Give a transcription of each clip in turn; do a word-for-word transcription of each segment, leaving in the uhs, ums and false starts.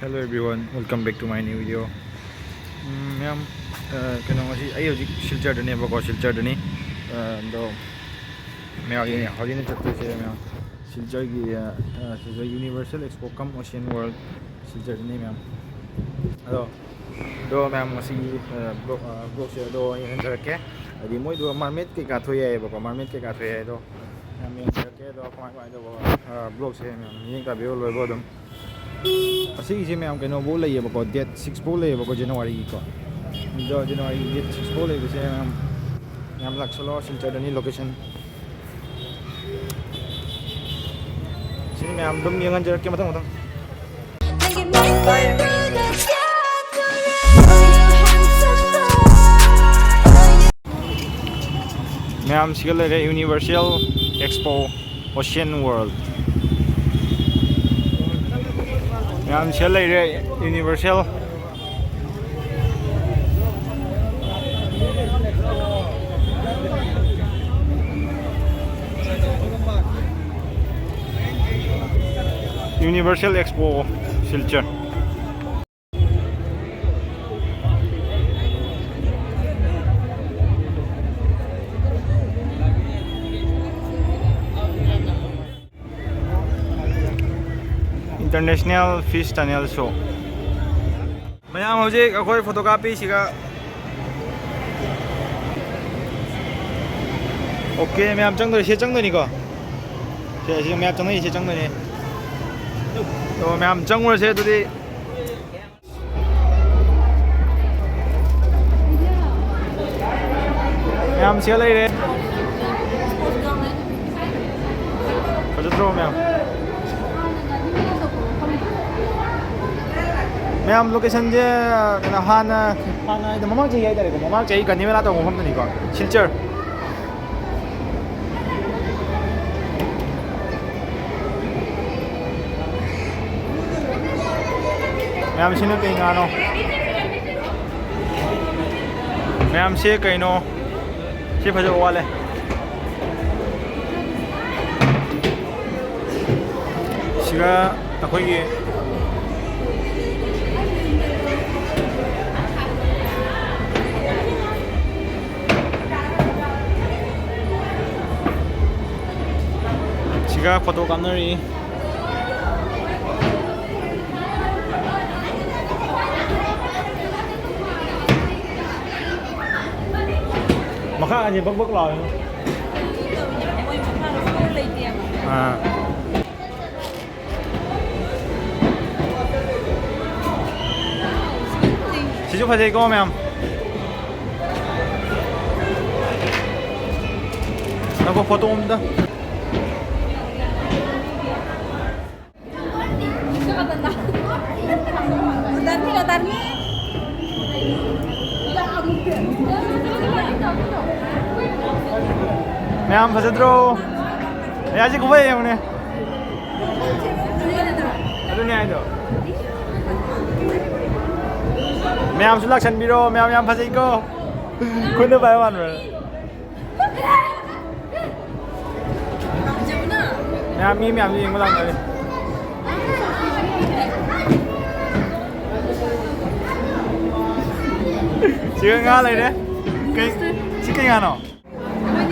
Hello everyone, welcome back to my new video. ꯎꯝ, ꯃꯌꯥꯝ, ꯑ, ꯀꯩꯅꯣ, ꯉꯁꯤ ꯑꯩ ꯍꯧꯖꯤꯛ ꯁꯤꯜꯆꯔꯗꯅꯦꯕꯀꯣ, ꯁꯤꯜꯆꯔꯗꯅꯤ꯫ ꯑ, ꯑꯗꯣ ꯃꯌꯥꯝ ꯌꯦꯡꯉꯦ, ꯍꯧꯖꯤꯛ ꯑꯩꯅ ꯆꯠꯇꯣꯏꯁꯦ ꯃꯌꯥꯝ ꯁꯤꯜꯆꯔꯒꯤ, ꯑ, ꯑ, Silchar Universal Expo cum Ocean World, ꯁꯤꯜꯆꯔꯗꯅꯤ ꯃꯌꯥꯝ꯫ ꯑꯗꯣ, ꯑꯗꯣ ꯃꯌꯥꯝ ꯉꯁꯤꯒꯤ, ꯑ, vlog, ꯑ, vlogꯁꯦ ꯑꯗꯣ ꯌꯦꯡꯍꯟꯖꯔꯛꯀꯦ꯫ ꯍꯥꯏꯗꯤ ꯃꯣꯏꯗꯣ mermaid ꯀꯩꯀꯥ ꯊꯣꯛꯑꯦ ꯍꯥꯏꯌꯦꯕꯀꯣ, mermaid ꯀꯩꯀꯥ ꯊꯣꯛꯑꯦ ꯍꯥꯏꯗꯣ ꯃꯌꯥꯝ ꯌꯦꯡꯖꯔꯛꯀꯦ꯫ ꯑꯗꯣ ꯀꯃꯥꯏ ꯀꯃꯥꯏꯅ ꯇꯧꯕ, ꯑ, vlogꯁꯦ ꯃꯌꯥꯝ ꯌꯦꯡ ꯇꯥꯕꯤꯌꯣ ꯂꯣꯏꯕ ꯑꯗꯨꯝ꯫ ꯑꯁꯤꯒꯤꯁꯦ ꯃꯌꯥꯝ ꯀꯩꯅꯣꯐꯧ ꯂꯩꯌꯦꯕꯀꯣ, date six ꯐꯧ ꯂꯩꯌꯦꯕꯀꯣ, Januaryꯒꯤꯀꯣ꯫ ꯑꯗꯣ January date six ꯐꯧ ꯂꯩꯕꯁꯦ ꯃꯌꯥꯝ, ꯃꯌꯥꯝ ꯂꯥꯛꯁꯜꯂꯣ, ꯁꯤꯜꯆꯔꯗꯅꯤ location꯫ ꯁꯤꯅꯤ ꯃꯌꯥꯝ ꯑꯗꯨꯝ ꯌꯦꯡꯍꯟꯖꯔꯛꯀꯦ ꯃꯊꯪ ꯃꯊꯪ꯫ ꯃꯌꯥꯝ ꯁꯤꯒ ꯂꯩꯔꯦ, Universal Expo Ocean World꯫ ꯃꯌꯥꯝ ꯁꯤꯒ ꯂꯩꯔꯦ, Universal꯫ Universal Expo Silchar. International Fish Tunnel Show꯫ ꯃꯌꯥꯝ ꯍꯧꯖꯤꯛ ꯑꯩꯈꯣꯏ ꯐꯣꯇꯣ ꯀꯥꯞꯄꯤꯁꯤꯒ꯫ ꯑꯣꯀꯦ, ꯃꯌꯥꯝ ꯆꯪꯗꯣꯏ, ꯁꯤ ꯆꯪꯗꯣꯏꯅꯤꯀꯣ꯫ ꯁꯦ, ꯁꯤ ꯃꯌꯥꯝ ꯆꯪꯅꯩꯁꯦ ꯆꯪꯗꯣꯏꯅꯦ꯫ ꯑꯣ, ꯃꯌꯥꯝ ꯆꯪꯉꯨꯔꯁꯦ ꯑꯗꯨꯗꯤ꯫ ꯃꯌꯥꯝ ꯁꯤꯗ ꯂꯩꯔꯦ꯫ ꯐꯖꯗ꯭ꯔꯣ ꯃꯌꯥꯝ? ꯃꯌꯥꯝ locationꯁꯦ ꯀꯩꯅꯣ, ꯍꯥꯟꯅ, ꯍꯥꯟꯅ ꯍꯥꯏꯗꯤ ꯃꯃꯥꯡ ꯆꯍꯤ ꯍꯥꯏꯇꯥꯔꯦꯀꯣ, ꯃꯃꯥꯡ ꯆꯍꯤ ꯒꯥꯟꯙꯤ ꯃꯦꯂꯥ ꯇꯧꯕ ꯃꯐꯝꯗꯅꯤꯀꯣ, ꯁꯤꯜꯆꯔ꯫ ꯃꯌꯥꯝꯁꯤꯅ ꯀꯩ ꯉꯥꯅꯣ? ꯃꯌꯥꯝꯁꯦ ꯀꯩꯅꯣ? ꯁꯤ ꯐꯖꯕ ꯋꯥꯠꯂꯦ꯫ ꯁꯤꯒ ꯑꯩꯈꯣꯏꯒꯤ ꯒ ꯐꯣꯇꯣ ꯀꯥꯞꯅꯔꯤ꯫ ꯃꯈꯥꯁꯦ ꯕꯛ ꯕꯛ ꯂꯥꯎꯋꯦ꯫ ꯑꯥ꯫ ꯁꯤꯁꯨ ꯐꯖꯩꯀꯣ ꯃꯌꯥꯝ꯫ ꯉꯥꯏꯈꯣ, ꯐꯣꯇꯣ ꯑꯝꯇ꯫ ꯃꯌꯥꯝ ꯐꯖꯗ꯭ꯔꯣ? ꯑꯦ, ꯑꯁꯤ ꯈꯨꯐꯖ ꯌꯦꯡꯉꯨꯅꯦ꯫ ꯑꯗꯨꯅꯦ ꯍꯥꯏꯗꯣ꯫ ꯃꯌꯥꯝꯁꯨ ꯂꯥꯛꯁꯟꯕꯤꯔꯣ, ꯃꯌꯥꯝ ꯌꯥꯝ ꯐꯖꯩꯀꯣ꯫ ꯈꯨꯠꯅ ꯄꯥꯏꯕ ꯃꯥꯟꯕ꯭ꯔꯥ? ꯃꯌꯥꯝ, ꯃꯤ ꯃꯌꯥꯝꯁꯨ ꯌꯦꯡꯕ ꯂꯥꯛꯅꯔꯤ꯫ ꯁꯤꯒ ꯉꯥ ꯂꯩꯔꯦ꯫ ꯀꯩ, ꯁꯤ ꯀꯩ ꯉꯥꯅꯣ?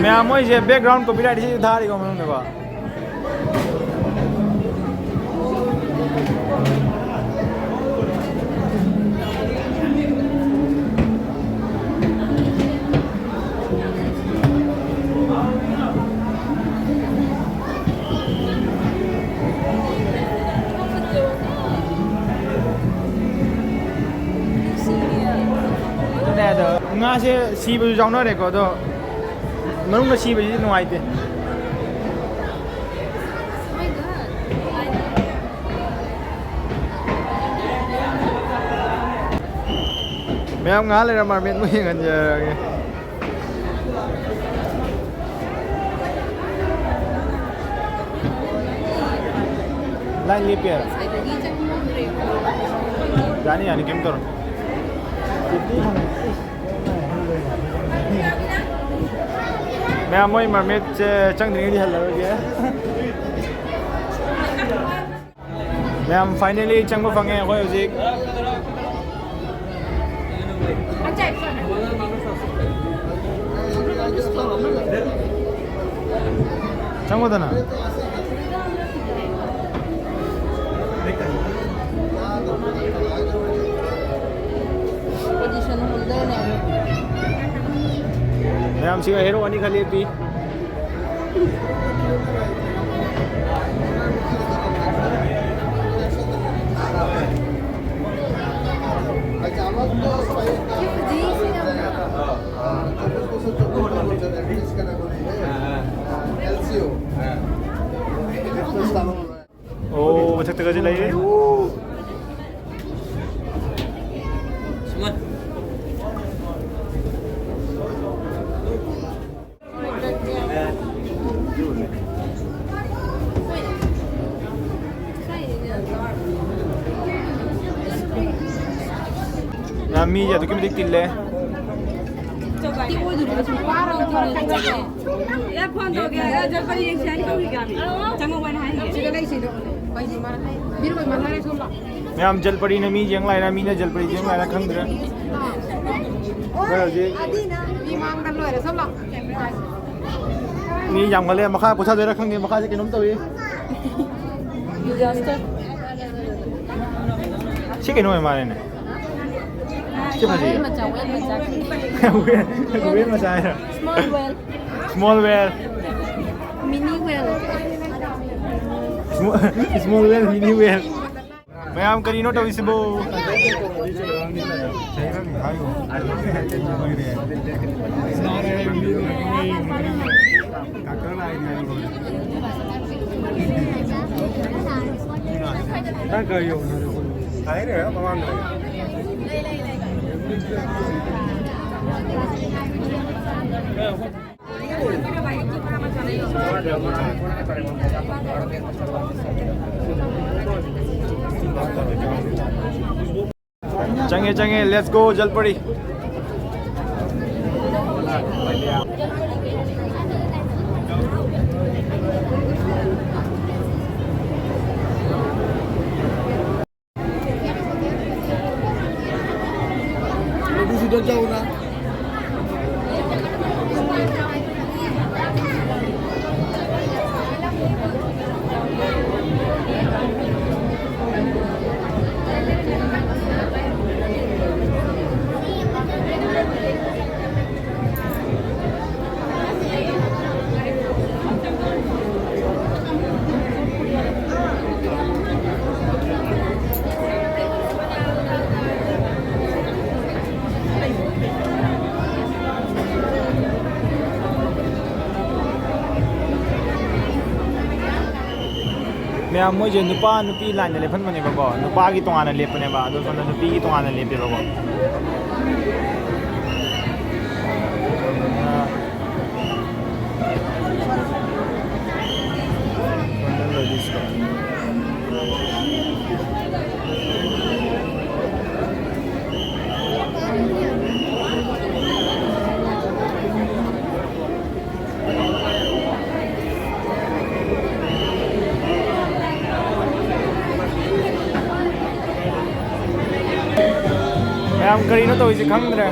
ꯃꯌꯥꯝ, ꯃꯣꯏꯁꯦ background copyright ꯁꯤ ꯊꯥꯔꯤꯀꯣ ꯃꯅꯨꯡꯗꯀꯣ꯫ ꯑꯗꯨꯅꯦ ꯑꯗꯣ, ꯉꯥꯁꯦ ꯁꯤꯕꯁꯨ ꯌꯥꯎꯅꯔꯦꯀꯣ, ꯑꯗꯣ ꯃꯅꯨꯡꯗ ꯁꯤꯕꯁꯤꯗꯤ ꯅꯨꯡꯉꯥꯏꯇꯦ꯫ ꯃꯌꯥꯝ ꯉꯥꯏꯍꯥꯛ ꯂꯩꯔ mermaid ꯃꯣꯏ ꯌꯦꯡꯍꯟꯖꯔꯒꯦ꯫ Line ꯂꯦꯞꯄꯤ ꯍꯥꯏꯔꯣ? ꯌꯥꯅꯤ, ꯌꯥꯅꯤ, ꯀꯩꯝ ꯇꯧꯔꯣꯏ꯫ ꯃꯌꯥꯝ, ꯃꯣꯏ mermaid ꯁꯦ ꯆꯪꯗ꯭ꯔꯤꯉꯩꯗꯤ ꯍꯜꯂꯔꯣꯏꯒꯦ꯫ ꯃꯌꯥꯝ, finally ꯆꯪꯕ ꯐꯪꯉꯦ ꯑꯩꯈꯣꯏ ꯍꯧꯖꯤꯛ꯫ ꯆꯪꯉꯣꯗꯅ꯫ Position holder ꯅꯦ꯫ ꯃꯌꯥꯝꯁꯤꯒ ꯍꯦꯔꯣ ꯑꯅꯤꯈꯛ ꯂꯦꯞꯄꯤ꯫ ꯑꯣ, ꯃꯊꯛꯇꯒꯁꯦ ꯂꯩꯔꯦ꯫ ꯌꯥꯝ ꯃꯤꯁꯦ ꯑꯗꯨꯛꯀꯤ ꯃꯇꯤꯛ ꯇꯤꯜꯂꯦ꯫ ꯌꯥ, ꯐꯣꯟ ꯇꯧꯒꯦ꯫ ꯌꯥ, ꯖꯜꯄꯔꯤ ꯌꯦꯡꯁꯦ ꯍꯥꯏꯅ ꯀꯧꯔꯤꯒꯦ꯫ ꯆꯪꯉꯛꯑꯣ ꯍꯥꯏꯅ ꯍꯥꯏꯒꯦ꯫ ꯁꯤꯗ ꯂꯩ, ꯁꯤꯗ꯫ ꯃꯌꯥꯝ ꯖꯜꯄꯔꯤꯅ ꯃꯤ ꯌꯦꯡ ꯂꯥꯛꯏꯔꯥ, ꯃꯤꯅ ꯖꯜꯄꯔꯤ ꯌꯦꯡ ꯂꯥꯛꯏꯔꯥ ꯈꯪꯗ꯭ꯔꯦ꯫ ꯑꯩꯈꯣꯏ ꯍꯧꯖꯤꯛ ꯃꯤ ꯃꯥꯡꯗ ꯂꯣꯏꯔꯦ, ꯆꯠꯂꯣ꯫ ꯃꯤ ꯌꯥꯝꯈꯠꯂꯦ, ꯃꯈꯥ ꯀꯨꯊꯗꯣꯏꯔꯥ ꯈꯪꯗꯦ, ꯃꯈꯥꯁꯦ ꯀꯩꯅꯣꯝ ꯇꯧꯏ꯫ Disaster꯫ ꯁꯤ ꯀꯩꯅꯣ ꯑꯣꯏ ꯃꯥꯜꯂꯦꯅꯦ꯫ ꯁꯤ ꯐꯖꯩꯌꯦ꯫ ꯋꯦꯜ ꯃꯆꯥ, ꯋꯦꯜ ꯃꯆꯥ꯫ ꯋꯦꯜ, ꯋꯦꯜ ꯃꯆꯥ ꯍꯥꯏꯔꯣ? Small whale꯫ Small whale꯫ Mini whale꯫ Small, small whale, mini whale꯫ ꯃꯌꯥꯝ ꯀꯔꯤꯅꯣ ꯇꯧꯔꯤꯁꯤꯕꯣ? ꯆꯪꯉꯦ, ꯆꯪꯉꯦ, let's go, ꯖꯜꯄꯔꯤ꯫ ꯑꯗꯨꯁꯨ ꯆꯥꯎꯅ꯫ ꯃꯌꯥꯝ, ꯃꯣꯏꯁꯦ ꯅꯨꯄꯥ ꯅꯨꯄꯤ ꯂꯥꯏꯟꯗ ꯂꯦꯞꯍꯟꯕꯅꯦꯕꯀꯣ, ꯅꯨꯄꯥꯒꯤ ꯇꯣꯉꯥꯟꯅ ꯂꯦꯞꯄꯅꯦꯕ, ꯑꯗꯣ ꯁꯣꯝꯗ ꯅꯨꯄꯤꯒꯤ ꯇꯣꯉꯥꯟꯅ ꯂꯦꯞꯄꯦꯕꯀꯣ꯫ ꯃꯌꯥꯝ ꯀꯔꯤꯅꯣ ꯇꯧꯔꯤꯁꯦ ꯈꯪꯗ꯭ꯔꯦ꯫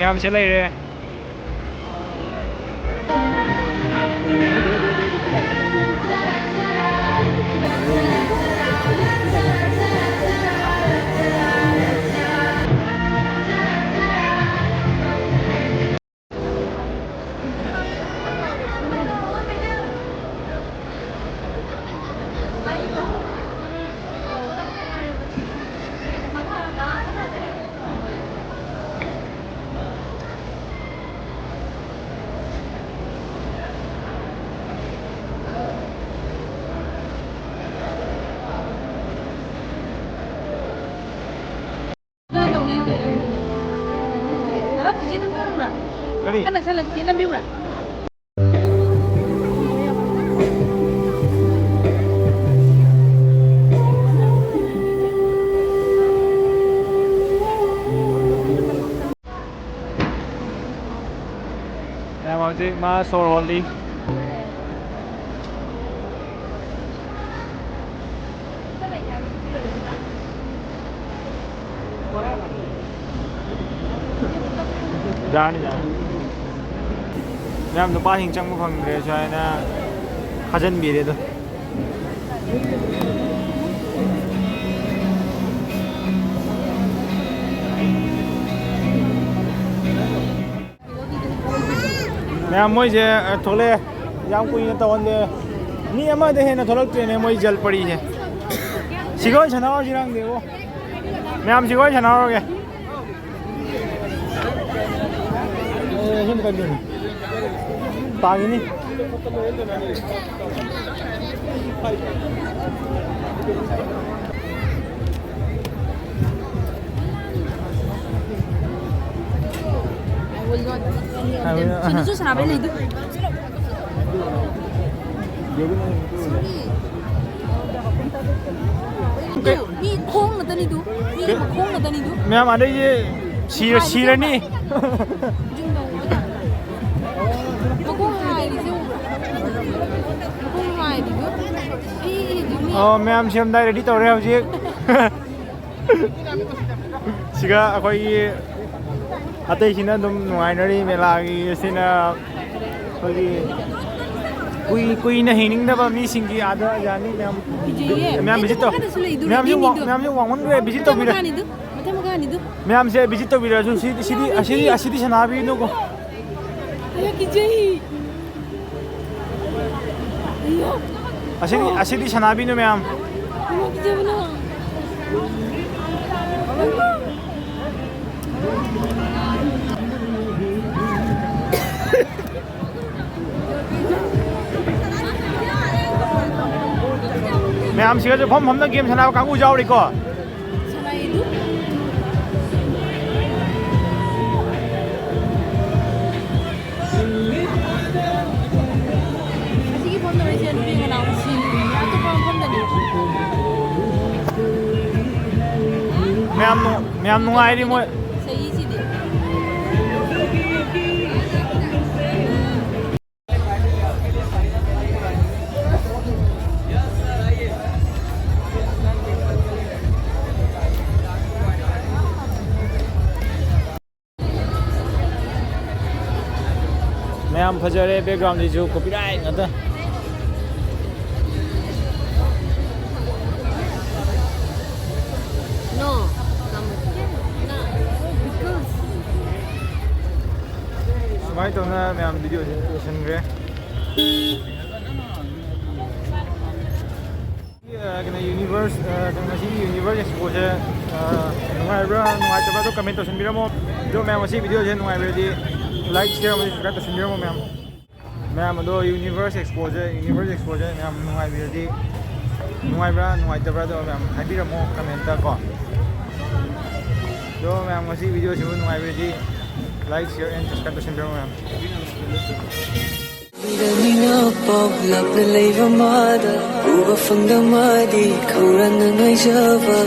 ꯃꯌꯥꯝꯁꯦ ꯂꯩꯔꯦ꯫ ꯆꯦ ꯅꯝꯕꯤꯔꯨꯔꯥ? ꯀꯔꯤ? ꯈꯔ ꯅꯛꯁꯜꯂꯒ ꯆꯦ ꯅꯝꯕꯤꯔꯨꯔꯥ? ꯃꯌꯥꯝ ꯍꯧꯖꯤꯛ ꯃꯥ ꯁꯣꯔ ꯍꯣꯜꯂꯤ꯫ ꯌꯥꯔꯅꯤ, ꯌꯥꯔꯅꯤ꯫ ꯃꯌꯥꯝ ꯅꯨꯄꯥꯁꯤꯡ ꯆꯪꯕ ꯐꯪꯗ꯭ꯔꯦ, ꯁꯨꯃꯥꯏꯅ ꯈꯥꯖꯤꯟꯕꯤꯔꯦ ꯑꯗꯣ꯫ ꯃꯌꯥꯝ ꯃꯣꯏꯁꯦ, ꯑ, ꯊꯣꯛꯂꯛꯑꯦ꯫ ꯌꯥꯝ ꯀꯨꯏꯅ ꯇꯧꯍꯟꯗꯦ꯫ ꯃꯤ ꯑꯃꯗ ꯍꯦꯟꯅ ꯊꯣꯛꯂꯛꯇ꯭ꯔꯦꯅꯦ ꯃꯣꯏ ꯖꯜꯄꯔꯤꯁꯦ꯫ ꯁꯤꯒ ꯑꯣꯏꯅ ꯁꯥꯟꯅꯍꯧꯔꯁꯤꯔ ꯈꯪꯗꯦꯕꯣ꯫ ꯃꯌꯥꯝ ꯁꯤꯒ ꯑꯣꯏꯅ ꯁꯥꯟꯅꯍꯧꯔꯒꯦ꯫ ꯑꯦ, ꯁꯤ ꯑꯃ ꯀꯟꯕꯤꯌꯨꯅꯦ꯫ ꯇꯥꯈꯤꯅꯤ꯫ I will not eat any of them. I will not. ꯁꯤꯗꯁꯨ ꯁꯥꯟꯅꯕꯩ ꯂꯩꯗꯨ꯫ ꯃꯤ ꯈꯣꯡ ꯉꯥꯛꯇꯅꯤꯗꯨ꯫ ꯃꯤ ꯈꯣꯡ ꯉꯥꯛꯇꯅꯤꯗꯨ꯫ ꯃꯌꯥꯝ ꯑꯗꯩꯗꯤ ꯁꯤꯔ-, ꯁꯤꯔꯅꯤ꯫ ꯃꯈꯣꯡ ꯍꯥꯏꯔꯤꯁꯦ ꯎꯕ꯭ꯔꯥ? ꯃꯈꯣꯡ ꯍꯥꯏꯔꯤꯗꯨ꯫ ꯑꯩ, ꯑꯩ, ꯑꯩ, ꯑꯩ, ꯑꯣ, ꯃꯌꯥꯝ ꯁꯦꯝꯗꯥꯏ ready ꯇꯧꯔꯦ ꯍꯧꯖꯤꯛ꯫ ꯁꯤꯒ ꯑꯩꯈꯣꯏꯒꯤ ꯑꯇꯩꯁꯤꯅ ꯑꯗꯨꯝ ꯅꯨꯡꯉꯥꯏꯅꯔꯤ꯫ ꯃꯦꯂꯥꯒꯤ ꯁꯤꯅ ꯑꯩꯈꯣꯏꯒꯤ ꯀꯨꯏ-, ꯀꯨꯏꯅ ꯍꯤꯡꯅꯤꯡꯗꯕ ꯃꯤꯁꯤꯡꯒꯤ ꯑꯥꯗ ꯌꯥꯅꯤ ꯃꯌꯥꯝ꯫ ꯀꯤꯖꯩꯌꯦ꯫ ꯃꯌꯥꯝ ꯑꯩ visit ꯇꯧ-, ꯃꯈꯥꯗꯁꯨ ꯂꯩꯗꯨ, ꯃꯌꯥꯝꯁꯨ ꯋꯥꯡ-, ꯔꯦꯗꯤꯅꯤꯗꯨ꯫ ꯃꯌꯥꯝꯁꯨ ꯋꯥꯡꯃꯟꯈ꯭ꯔꯦ, visit ꯃꯊꯪ ꯇꯧꯕꯤꯔꯦ꯫ ꯃꯈꯥꯅꯤꯗꯨ, ꯃꯊꯪ ꯃꯈꯥꯅꯤꯗꯨ꯫ ꯃꯌꯥꯝꯁꯦ visit ꯇꯧꯕꯤꯔꯁꯨ ꯁꯤꯗꯤ, ꯁꯤꯗꯤ, ꯑꯁꯤꯗꯤ, ꯑꯁꯤꯗꯤ ꯁꯥꯟꯅꯕꯤꯅꯨꯀꯣ꯫ ꯑꯩ ꯀꯤꯖꯩ꯫ ꯑꯁꯤꯗꯤ, ꯑꯁꯤꯗꯤ ꯁꯥꯟꯅꯕꯤꯅꯨ ꯃꯌꯥꯝ꯫ ꯃꯌꯥꯝꯁꯤꯒꯁꯨ ꯐꯝ ꯐꯝꯅ game ꯁꯥꯟꯅꯕ ꯀꯥꯡꯕꯨ ꯌꯥꯎꯔꯤꯀꯣ꯫ ꯁꯥꯟꯅꯩꯗꯨ꯫ ꯃꯌꯥꯝ ꯅꯨꯡꯉꯥꯏꯔꯤ ꯃꯣꯏ꯫ ꯃꯌꯥꯝ ꯐꯖꯔꯦ, background ꯁꯤꯁꯨ copyright ꯉꯥꯛꯇ꯫ No. ꯁꯨꯃꯥꯏꯅ ꯇꯧꯅ ꯃꯌꯥꯝ video ꯁꯤ ꯂꯣꯏꯁꯤꯟꯈ꯭ꯔꯦ꯫ ꯑ, ꯀꯩꯅꯣ, Universe, ꯑ, ꯀꯩꯅꯣ, ꯉꯁꯤꯒꯤ Universe Expo ꯁꯦ, ꯑ, ꯅꯨꯡꯉꯥꯏꯕ꯭ꯔꯥ ꯅꯨꯡꯉꯥꯏꯇꯕ꯭ꯔꯥ ꯑꯗꯣ comment ꯇꯧꯁꯟꯕꯤꯔꯝꯃꯣ꯫ ꯑꯗꯣ ꯃꯌꯥꯝ ꯉꯁꯤ video ꯁꯦ ꯅꯨꯡꯉꯥꯏꯕꯤꯔꯗꯤ like, share ꯑꯃꯗꯤ subscribe ꯇꯧꯁꯟꯕꯤꯔꯝꯃꯣ ꯃꯌꯥꯝ꯫ ꯃꯌꯥꯝ ꯑꯗꯣ Universe Expo ꯁꯦ, Universe Expo ꯁꯦ ꯃꯌꯥꯝ ꯅꯨꯡꯉꯥꯏꯕꯤꯔꯗꯤ, ꯅꯨꯡꯉꯥꯏꯕ꯭ꯔꯥ ꯅꯨꯡꯉꯥꯏꯇꯕ꯭ꯔꯥ ꯑꯗꯣ ꯃꯌꯥꯝ ꯍꯥꯏꯕꯤꯔꯝꯃꯣ comment ꯀꯣ꯫ ꯑꯗꯣ ꯃꯌꯥꯝ ꯉꯁꯤ video ꯁꯤꯕꯨ ꯅꯨꯡꯉꯥꯏꯕꯤꯔꯗꯤ like, share and subscribe ꯇꯧꯁꯟꯕꯤꯔꯝꯃꯣ ꯃꯌꯥꯝ꯫ ꯃꯤꯅ ꯄꯥꯎ ꯂꯥꯞꯅ ꯂꯩꯕ ꯃꯥꯗ ꯎꯕ ꯐꯪꯗ ꯃꯥꯗꯤ ꯈꯧꯔꯥꯡꯅ ꯉꯥꯏꯖꯕ